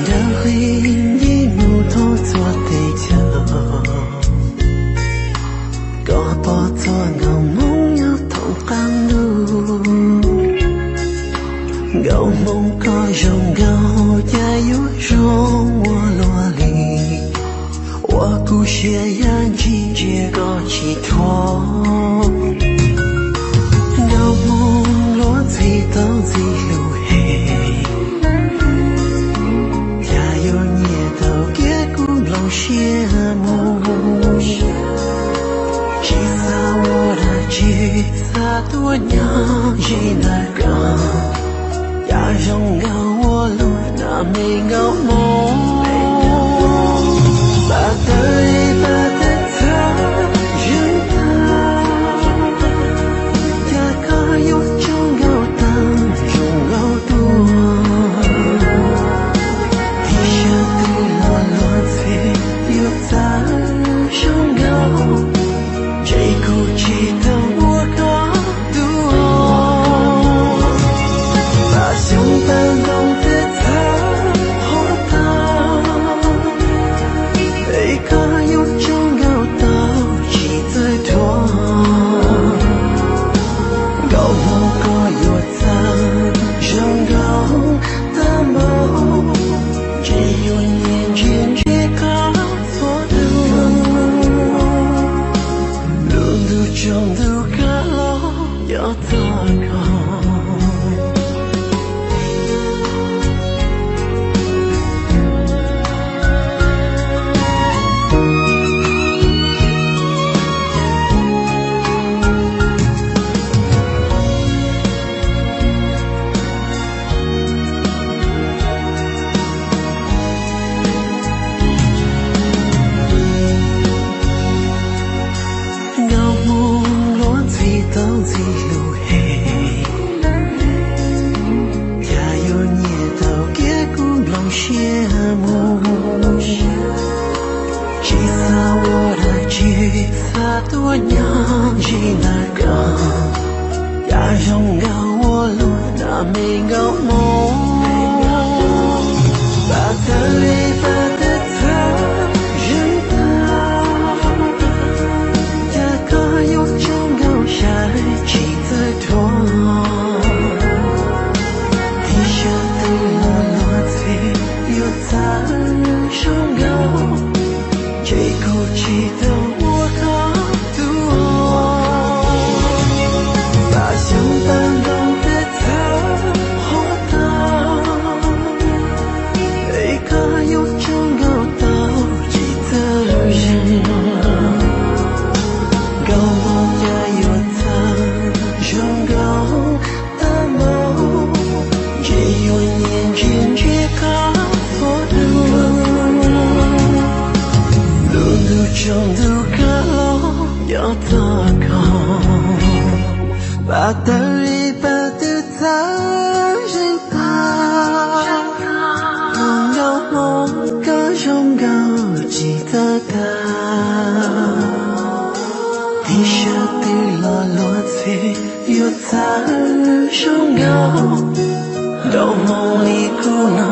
Dawb qis nce mus thoob txhua teb chaws, koj pom txhua nkauj Hmoob nyob thoob qab ntuj. Nkauj Hmoob koj zoo nkauj cas yuav zoo ua luaj li, ua kuv siab yaj ntshis ntsia koj tsis thuam. Nkauj Hmoob luag ntxhi tau ntxim hlub heev, cas yuav nyiam tau kiag kuv nplooj siab mus. Tsis xav ua dab tsi, xav tuaj nyob ze ntawm koj, cas zoo nkauj ua luaj na me nkauj Hmoob. Pab tawg li pab tawg txhawv zeeg tag, cas koj yuav tsaug nkauj tag zoo nkauj tuaj. Ib sab twg los luag ntxhi yuav txawj zoo nkauj, ntshe kuv tsis tau ua koj tus. Pab xyoob pab ntoo twb txhawv hov tag, es koj yuav tsaug nkauj tau tsis txawj thuam. Nkauj Hmoob koj yuav txawj zoo nkauj tag npaum, ntshe yuav nyiam ntsia ntsia koj txhua hnub. Lub ntuj tsaus ntuj kav los yog txog koj. Nkauj Hmoob luag ntxhi tau ntxim hlub heev, cas yuav nyiam tau kiag kuv nplooj siab mus. Tsis xav ua dab tsi, xav tuaj nyob ze ntawm koj, cas zoo nkauj ua luaj na me nkauj Hmoob. Pab tawg li pab tawg txhawv zeeg tag, cas koj yuav tsaug nkauj xyov tsis txawj thuam. Ib sab twg los luag ntxhi yuav txawj zoo nkauj, ntshe kuv tsis tau ua koj tus. Pab xyoob pab ntoo twb txhawv hov tag, es koj yuav tsaug nkauj tau tsis txawj zeeg. Nkauj Hmoob cas yuav txawj zoo nkauj tag npaum, ntshe yuav nyiam ntsia ntsia koj txhua hnub. Lub ntuj tsaus ntuj kav los yog txog koj, pab tawg li pab twg txhawv zeeg tag. Nkauj Hmoob koj zoo nkauj tsis txawj tag, ib sab twg los luag ntxhi yuav txawj zoo nkauj. Nkauj Hmoob li kuv no